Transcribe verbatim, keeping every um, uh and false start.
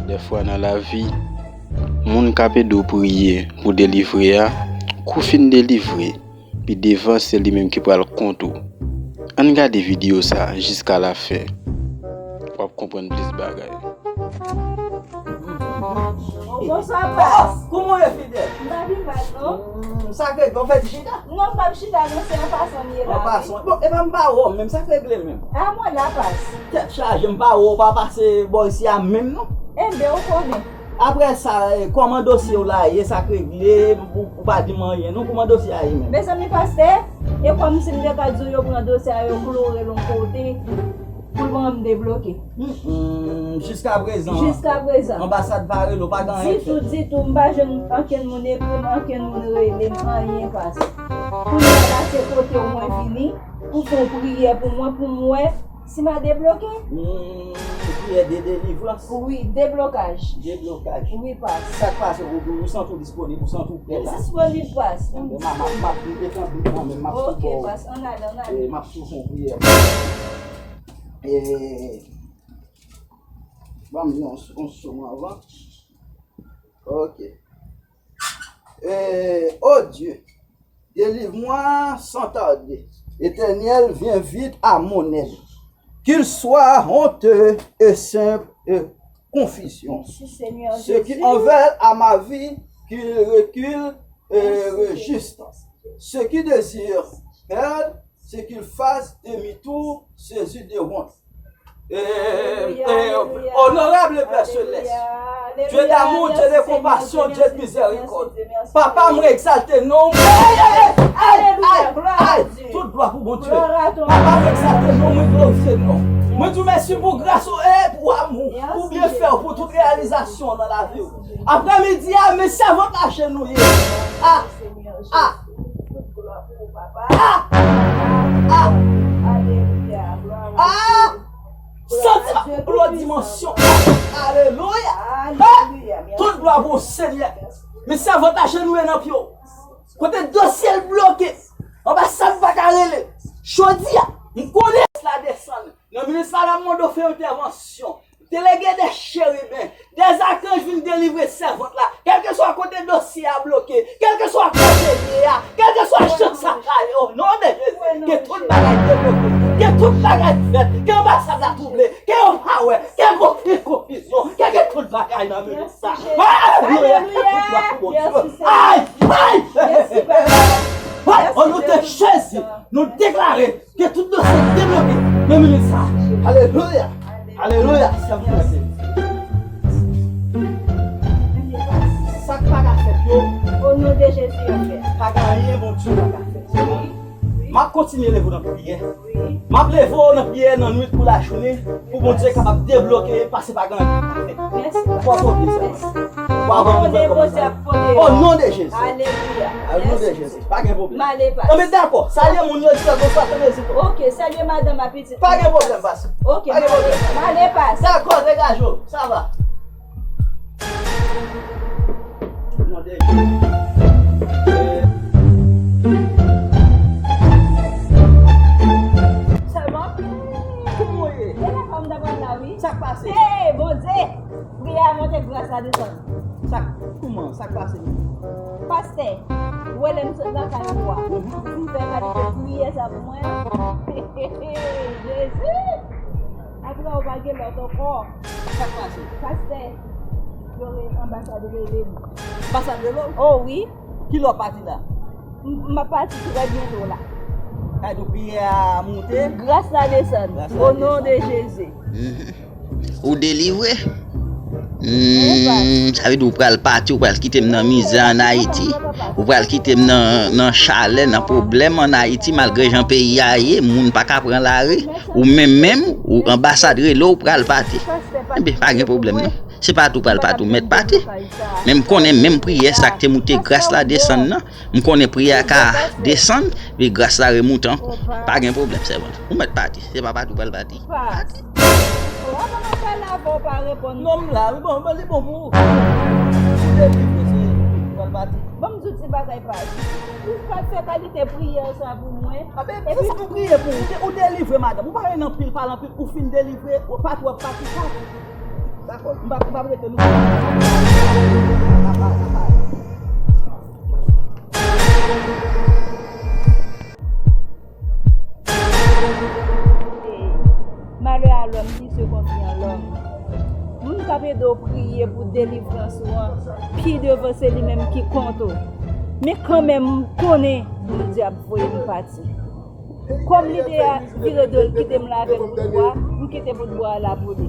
Dèfwa nan lavi, moun k ap ede w priye pou delivre a, kou fin delivre, pi devan se li menm ki pral kont ou. Ann gade videyo sa a jiska lafen. W ap konprann plis bagay. Bonswa, Pas. Kòman w ye, Fidèl? M pa pi mal, non. Hmm, sa k regle, w fè ti chita? Non, m p ap chita, non, se an pasan m ye la, wi. An pasan. Bon, epa m pa wè w menm, sa k regle menm? A mwen la, Pas. Tèt chaje, m pa wè w pa pase bò isi a menm, non. Enben, ou konnen. Apre sa, eh, kòman dosye w la ye, sa k regle, ou, ou pa di m anyen, non, kòman dosye a ye menm? Mezanmi, pastè, e kòmsi m te ka di w yo pran dosye a, yo klore l yon kote, pou l ban m debloke. Hmm, jiska prezan. Jiska prezan. Anbasad pa rele w, pa gen anyen k fèt. Ditou, ditou, m pa jwenn ankenn moun ekri m, ankenn moun rele m, anyen pase. Kounye a la, se kote w mwen vini, pou fè yon priyè pou mwen, pou m wè si m a debloke. Hmm, priyè de delivrans. Wi, deblokaj. Deblokaj. Wi, Pas. Sa k pase, ou, ou santi w disponib, ou santi w prè la? M disponib, Pas. Enben, m a, m a, m ap, m te tann ou mwen menm, m ap sou bò w. Ok, Pas, ann ale, ann ale. E, m ap sou fon priyè. E, ban m yon, yon sou mwen anvan. Ok. E, oh Dieu, délivre-moi sans tarder. Éternel, viens vite à mon aide. Qu'il soit honteux et simple et confusion. Merci, Seigneur Jésus. Ceux qui en veulent à ma vie, qu'ils reculent et résistent. Ceux qui désirent perdre, c'est qu'il fasse demi-tour, saisi de honte. Eh, eh, honorable Père Céleste, Dieu d'amour, Dieu de compassion, Dieu de miséricorde. Papa, mwen egzalte non w. Ay, ay, ay, ay, ay. Tout glwa pou Bondye. Papa, mwen egzalte non w, mwen glorifye non w. Mwen di w mèsi pou gras ou e pou amou, pou byenfè w, pou tout reyalizasyon w nan lavi w. Aprè midi a, men sèvant ajenouye. Ah, ah. Ah! Ah! Ah! Santi m ap pran lòt dimansyon. Alelouya! Tout glwa pou Senyè. Men sèvant ajenouye nan pye w. Kote dosye l bloke. Anbasad pa ka rele. Jodi a, m konnen la desann. Nan minit sa la, m mande w fè entèvansyon. Delege de cheriben, de zakanj vin delivre sèvant la. Kèlkeswa kote dosye a bloke, kèlkeswa kote l ye a, kèlkeswa jan sa ka ye, o non de Jezi, ke tout bagay debloke, ke tout bagay fèt, ke anbasad la twouble, ke yo pa wè, ke gen konfizyon, ke gen tout bagay nan minit sa. Alelouya! Tout glwa pou Bondye. Ay, ay! Ay, o non de Jezi, nou deklare ke tout dosye debloke nan minit sa. Alelouya! Alelouya! Sa k pa ka fèt yo, o non de Jezi, yo fèt. Pa gen anyen Bondye pa ka fè. M ap kontinye leve w nan priyè. M ap leve w nan priyè nan nwit kou lajounen pou Bondye kapab debloke, pase pa gen anyen. Mèsi, Papa. Pòte w byen sèlman. Papa, nou fè kòmanse. O non de Jezi. Alelouya. O non de Jezi. Pa gen pwoblèm. M ale, Pas. Anben dakò. Salye moun yo, di yo bonswa, tanbe zito. Ok, salye madanm a pitit. Pa gen pwoblèm, Pas. Ok, m ale, Pas. Dakò, degaje w. Sa va. Sèlman, kouman w ye? E la fanm ta pral la, wi. Sa k pase? Hey, Bondye! Priyè a monte, gras la desann. Sa k, kouman? Sa k pase menm? Pastè, ou wè lè m sot lakay ou a, ou fin fè kalite priyè sa pou mwen an. Jezi! Apre ou pa gen lòt ankò. Sa k pase? Pastè, yo re-, anbasad rele m. Anbasad rele w? Oh wi. Kilè w pati la? M, m ap pati trè byento la. Sa vle di priyè a monte? Gras la desann. O non de Jezi. Mhm. Ou delivre? Hmm, sa vle di ou pral pati, ou pral kite m nan mizè ann Ayiti. Ou pral kite m nan, nan chalè, nan pwoblèm ann Ayiti, malgre jan peyi a ye, moun pa ka pran lari. Ou menm menm, ou anbasad rele w, ou pral pati. Enben, pa gen pwoblèm non. Se pati ou pral pati, ou mèt pati. Men m konnen menm priyè sa k te moute gras la desann nan. M konnen priyè a ka desann, epi gras la remoute ankò. Pa gen pwoblèm, sèvant. Ou mèt pati. Se pa pati ou pral pati. Pati. Ou ap ap pale avè w pa reponn. Non, m la, wi, bon, bon, li bon pou ou. Ou delivre, se Pral pati. Ban m di w ti bagay pa di. Ou pral fè kalite priyè sa pou mwen. Abe, epi pou priye pou ou, ou delivre madanm. Ou pa renmen anpil, pale anpil, ou fin delivre, ou pa twò pati sa. Dakò, m pa, m pa rete nou. Malè a lòm ki se konfyan lòm. Moun k ap ede w priye pou delivrans ou an, pi devan se li menm ki kont ou. Men kanmenm, m konnen Bondye ap voye m pati. Kòm lide a vire do l kite m la avèk bout bwa, m kite bout bwa a la pou li.